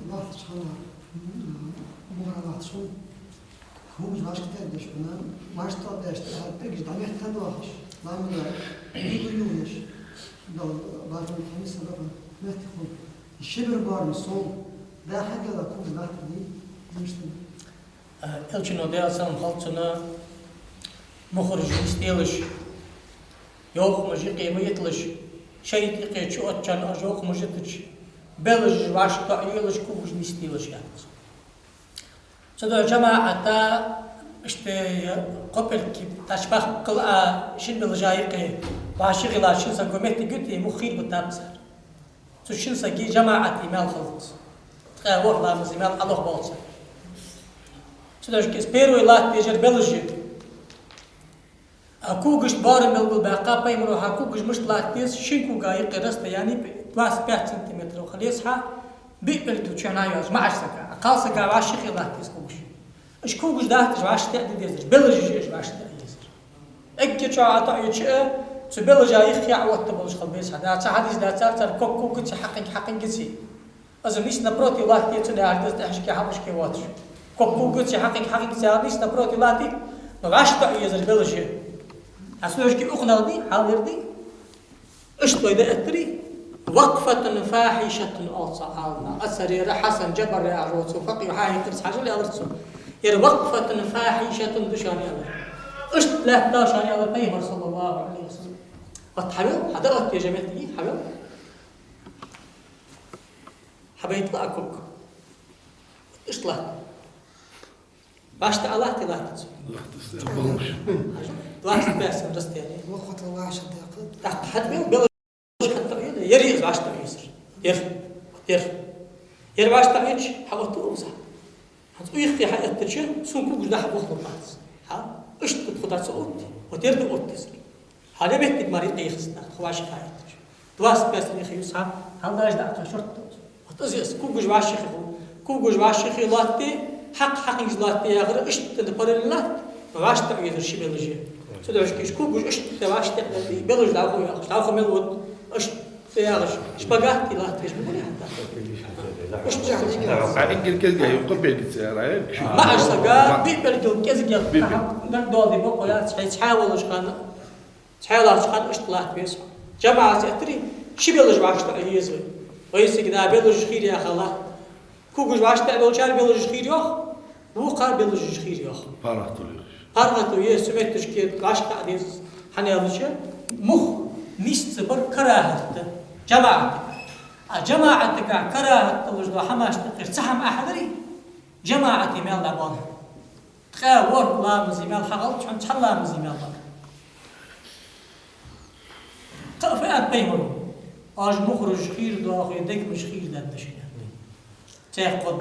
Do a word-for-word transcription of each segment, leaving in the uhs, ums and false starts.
Вахташ хана, м, мухӀар вахташ хана, когаш вӀашагӀтаӀадеш хана, вӀашагӀтаӀадеш, тӀаккха пӀелгаш дӀаметтадоахаш, ламаза, дигур ювнеш, дал, базар хьамиса баба, метта хул. Шибр бар мисол, да хьагала когаш латтаде, мишта. Элчано, Даьла салам хилда цунна, мухӀараш нисделаш, йовхамаш юкъе ма йиталаш, шайтӀа юкъе чуоттачарна оаш йовхамаш йитача, белажаш вӀашагӀтоаелаш, когаш нисделаш яц. Цудухьа жамаӀата, иштта, кхо пӀелг, тӀаккха баккхал а шин белажа юкъе вӀашагӀъелла шин саго моттиг юте, мух хийра бутаб цар. Цу шин сага жамаӀата маьл хилац. Ткъаь ворхӀ ламаза маьл Ӏалох болча. Цудухьа из первый латтаеш яр белажа. А когашта барам белгалбаьккха пайхамара, хьа когаш мишта латта деза, шин кога юкъера расстояние двадцать пять сантиметров хила еза хьа, биъ пӀелг чухьнахьа йоацаш, маӀача сага. А кхалсага вӀашагӀъелла латта деза когаш. Уж когаш дац уж вӀашагӀтаӀаде дезараш, белажаш я уж вӀашагӀтаӀаде дезар. Эггара чӀоагӀа тӀаоттача, цу белажа юххе Ӏооттабалаш хила беза хьа. Да, цхьа хьадис да цар, цар ког когаца хьакхинг, хьакхингаций. Из нийса напротив латте, цунна яхар да из тӀехьашка хьалхашка воацаш. Ког когаца хьакхинг, хьакхингаций, нийса напротив латте, но вӀашагӀтоае езар белажа. А цудухьа укх нах дий, хьалвер дий? Иштта вай да эттарий? وقفة فاحشة оал цхьа Ӏалама. Асар яр Хьасан Джабар яхаш вола цу факъихьа хьайкхарца хьажал аьлар цо. Ер وقفة فاحشة да шоана аьлар. Иштта лаьттав шоана аьлар пайхамара, صلى الله عليه وسلم. Вот хьавел, хьадаоттаеш моттиг, хьавел. Хьабайта ла а ког. Иштта латт. ВӀашагӀтаӀа латте, латтац. Латтац, да, балуш. Двадцать пять сантиметров расстояние. Вахата вӀашагӀдаккха. ТӀаккха хьатӀабел, белажа хьатӀатоае, ер из вӀашагӀтоаезар. Ер, ер. Ер вӀашагӀтоаеча, хьаотт укхаза. ХӀанз укх юххе хьаэттача, сона когаш дӀа-хьа бухлургбац. Хьа? Иштта тхо дӀа ца отте, вот ер да оттаезар. Хьал е моттиг мара юкъе яхац нах, тхо вӀашагӀъяьлча. Двадцать пять сантиметров юс хьа, хьал даже дӀа а ца шортта. Вот из я из, когаш вӀашагӀъе хул. Когаш вӀашагӀъе латте, хьакха хьакхингаш латте яхар, иштта параллельно латт, вӀашагӀтоаезар ши белажа. Цудухьа уж когаш иштта вӀашагӀтоаелла, белажа дӀахо яхаш, дӀахо мел отт, иштта яхаш, шпагат а латташ, ма гури хьанта. Иштта. А эггара кӀезига юкъе пӀелгаца яр, а? МаӀача сага биъ пӀелгал кӀезига яр. Биъ пӀелг. Дар дола ди бокъо яц, хьай цхьа волаш хана. Цхьа латтача хана иштта латта веза. ЖамаӀатаца эттарий, ши белаж вӀашагӀтоае еза вай. Вай цига да белажаш хийра яха латт. Когаш вӀашагӀтоаделчар белажаш хийра йоах, вокхар белажаш хийра йоах. ПаргӀата еза. ПаргӀата еза, цу метташка вӀашагӀтоа деза. ХӀана аьлча, мух нийсса бар карахӀат да жамаӀатага. А жамаӀатага карахӀат долаш дола хӀамаш тӀехьара цхьа хӀама хьадарий, жамаӀата маьл дӀабоал. Ткъаь ворхӀ ламаза маьл хьагӀалт, хьона цхьан ламаза маьл бар. Кхы а фу аьннад пайхамара: «Оаш мухӀараш хийра доахе, дегамаш хийра даргда шоана». Цхьаькха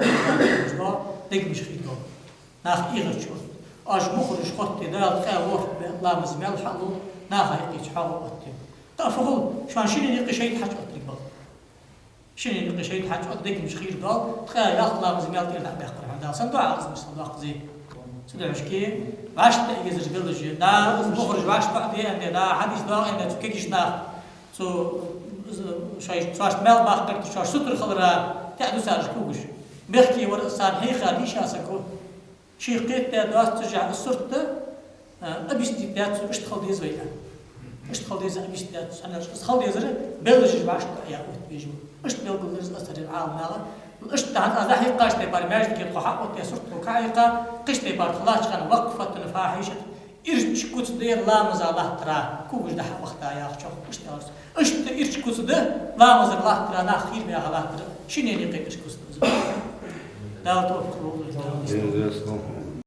дегамаш хийра дола. Нах эгӀарча оттаду. Оаш мухӀараш хотте, Дала ткъаь ворхӀ ламаза маьл хьалу, наха юкъе хьогӀ оттаду. Кхы а фу хул, шоана шинне юкъе шайтӀа хьачуоттаргбар. Шинне юкъе шайтӀа хьачуотт, дегамаш хийра доал, ткъаь ялх ламаза маьл тӀера дӀабаьккхар хьона Дала. Сенна доагӀа из миссел доаккхазе? Цудухьа уж вӀашагӀтоае езараш белажа. Да, из мухӀараш вӀашагӀтоаде аьнна, да, хьадис доагӀа аьнна, цу кегийча наха, цу, шоай, шоашта маьл баккхаргда, шоаш сутара хилара, таӀаду цар уж когаш. Бехке вар из царна хьийха дийша саг ва. Ший кхетадаь доаццаш из сурт, а, объяснить даьд цо, иштта хила деза вай аьнна. Иштта хила деза объяснить даьд цо, хӀана аьлча из хила дезар белажаш вӀашагӀтоае оттавеш ва. Иштта белгалдир из асар яр Ӏаламнаха. Иштта хӀанз аз дӀахьекхача тайпара маьждиге тхо хьаоттаяь сурт тхога хьаийккха, кхыча тайпара тхо латтача хана وقفة فاحشة, ирча куц да ер ламаза латтара, когаш дӀа-хьа вахийта яхачох, иштта аьлар цо. Иштта ирча куц да ламаза латтара, нах хийра ма яха латтара, шинне юкъе ирча куц да из. Дала тоуфикъ лолда.